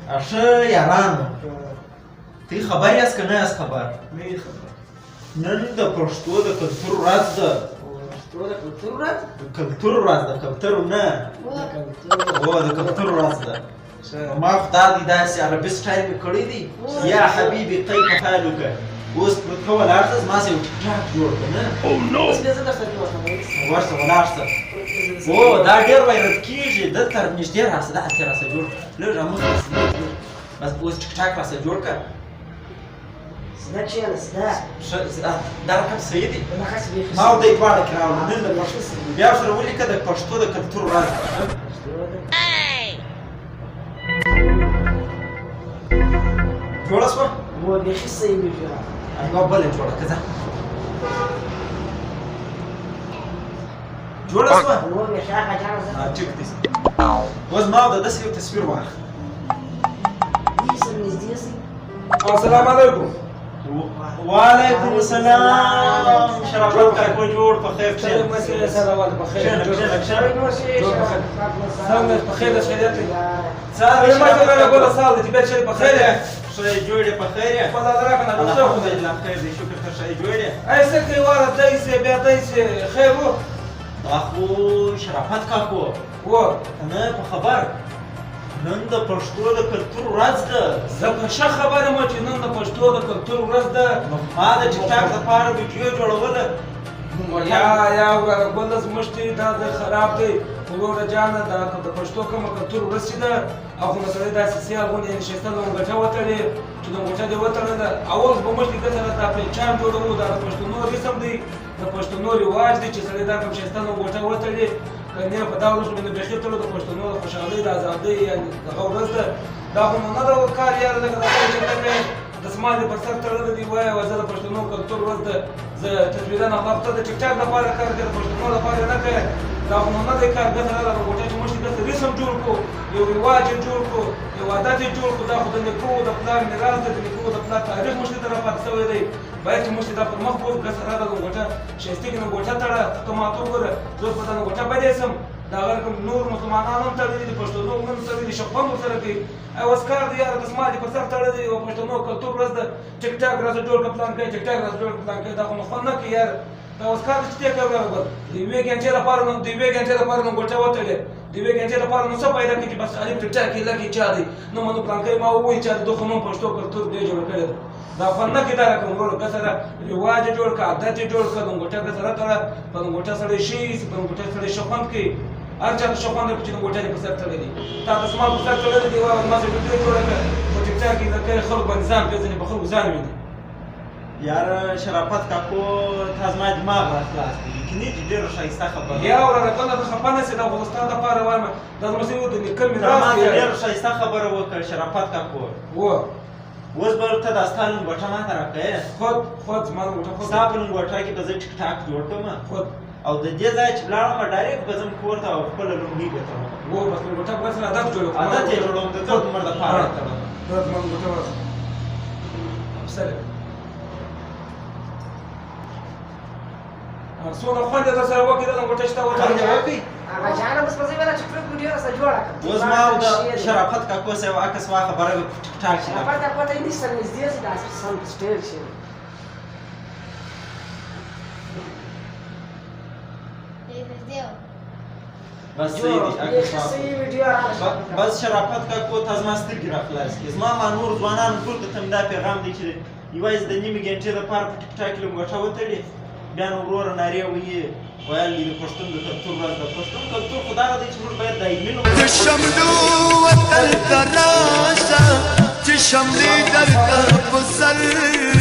ښه یارانو، تی خبر یاست که نه یاست خبر؟ نه یې خبر. نن د پښتو د کلتور ورځ ده. پښتو د کلتور ورځ؟ د کلتور ورځ ده، کلتور نه. د کلتور. هو، د کلتور ورځ ده. ما خو دا دی داسې عربي سټایل مې کړی دی. یا حبیبي کیف حالک. اوس ته ولاړ شه، زما سره یو ټیک ټاک جوړ کړه نه. اوس بیا زه درسره جوړ کړم. ورشه ولاړ شه. او دا ډېر وایرل کېږي. دلته نږدې راسه، داسې راسه جوړ کړه. لږ رامخکې شه، لږ لږ. بس اوس ټیک ټاک راسه جوړ کړه. سیده کښېنه، سیده. ښه، دا رقم صحیح دی. نخس بیخي. ما او دی دواړه کې راوړل. نن د پښتو بیا ورسره ولیکه، د پښتو د کلتور ورځ ده. جوړه شوه؟ هو، بیخي صحیح ویډیو. یوه بله جوړه که ځه. جوړه شوه؟ هو، بیخي هغه جانه زه. ټیک دی. اوس ما او د داسې یو تصویر واخله. سم نږدې سي. السلام علیکم. وعلیکم السلام شرافت کاکو، جوړ په خیر؟ کښېنه. کښېنه. سلامات په خیر. کښېنه کښېنه کښېنه. څنګه په خیر خیریت دی؟ څه ما ته ویل ګوره سال دی چې بیا چېرې په خیر یې؟ ښه جوړ یې، په خیر یې؟ خپل راکړه نه څه خو دی. الحمدلله خیر دی، شکر. ته ښه جوړ یې؟ ای څه کوي واره دی سي بیا دی سي خیر وو؟ دا خو شرافت کاکو و ته نه په خبر، نن د پښتو د کلتور ورځ ده. زه په ښه خبر یم چې نن د پښتو د کلتور ورځ ده. نو ما د ټیک ټاک لپاره ویډیو جوړوله. یا وروره ګله، زموږ چې دا ځای خراب دی وروره جانه. دا د پښتو کومه کلتور ورځ چې ده او خو سړی داسې سیال غوندې یعنې ښایسته لونګټه وتړي، چې لونګټه دې وتړله اول به موږ لیده سره دا پهچان جوړوو. دا د پښتنو رسم دی، د پښتنو رواج دی چې سړی دا کوم ښایسته لونګوټه وتړي. که نه په دا ورځ باندې بیخي تړو د پښتنو د خوشحالۍ، د ازادۍ یعنې دغه ورځ ده. دا خو نو نه ده کار یاره، لکه دا چې ته کوې دستمال دې پر سر تړلی دی، وایه زه د پښتنو کلتور ورځ ده، زه تصویرونه اخلم. ته د ټیک ټاک لپاره کار کوې، د پښتنو لپاره نه کوې. دا خو نو نه دی کار. دلته دا لنګوټه چې موږ دلته رسم جوړ کړو، یو رواج یې جوړ کړو، یو عادت یې جوړ کړو، دا خو د نیکو د پلار میراث دی، د نیکو د پلار تاریخ موږ ته راپاتې شوی دی. باید چې موږ دا پر مخ بوځو. که سره دا لنګوټه ښایسته کې لنګوټه تړه، ته ماته وګوره، زه اوس په دا لنګوټه بدې سم. دا غیر کوم نور مسلمانان هم تړلي دي، پښتنو هم تړلي دي، شخوند ورسره کوي. ای اوس کار دی یاره، دستمال دې پر سر تړلی دی او پښتنو کلتور ورځ ده، ټیک ټاک راته جوړ کړه، پلان کوي، ټیک ټاک راته جوړ کړه، پلان کوي. دا خو نو خوند نه کوي یاره. دا اوس کار دی چې ته کوې وراره ګل؟ د یوې ګنټې لپاره نو، د یوې ګنټې لپاره نو ګوټه وتړې، د یوې ګنټې لپاره نو څه پیدا کوي چې بس خالي ټیک ټاک یې لکې چا دی نو منو پلان کوي. ما ووایي چا دی ده خو نوم پښتو کلتور دې جوړه کړې ده. دا خوند نه کوي دا رقم وروره. که سره رواج یې جوړ کړه، عادت یې جوړ کړه، لنګوټه که سره تړه، په لنګوټه سړی ښه ایسي، په لنګوټه سړی ښه خوند کوي. هر چا ته ښه خوند ورکړي چې لنګوټه دې په سر تړلې، تا دستمال په سر تړلی دی، وایه ما سره ویډیو جوړه کړه، په ټیک ټاک کې لکه خلک باندې ځان پېژني، په خلکو ځان ویني. یاره شرافت کاکو، تا زما دماغ را خلاص کړ. یقیني چې ډېره ښایسته خبره. یا وروره کله ته خفه نه شې، دا خو ستا دپاره وایم، دا زموږ یو د نیکه تا میراث ما دی. ته ډېره ښایسته خبره وکړه شرافت کاکو. و اوس به ته دا ستا لنګوټه ما ته راکړې. خود خود زما لنګوټه خود. ستا په لنګوټه کې به زه ټیک ټاک جوړ کړم خود او د دې ځای چې لاړم ډایرکټ به ځم کور ته او خپله لونګۍ به تړم. و بس لنګوټه به سره عادت جوړ کړم. عادت یې جوړوم، د ټول عمر دپاره یې تړم. دا زما لنګوټه ورسره سره څونه خوند یې در سره وکړي دا لنګوټه چې تا خوند وتړله. یې وکړي. هغه جانه بس په ځای ویله چې ټوک ویډیو راسره جوړه کړه. اوس ما او د شرافت کاکو صاحب عکس واخله، بره به په ټیک ټاک شي. شرافت کاکو ته یې نشته نږدې سي، داسې سم سټایل شي. بس صحیح دی عکس بیخي واخله. صحیح ویډیو راغله. بس شرافت کاکو، ته زما سترګې را خلاص کړې. زما ما نور ځوانانو ټول ته هم دا پیغام دی چې یوازې د نیمې ګنټې لپاره په ټیک ټاک کې لنګوټه وتړي، بیا نو وروره نارې وهي، ویل د پښتون د کلتور ورځ ده. پښتون کلتور خو دغه دی چې موږ باید دایمي چې شملو وطن ته راشه، چې شملې درته په سر.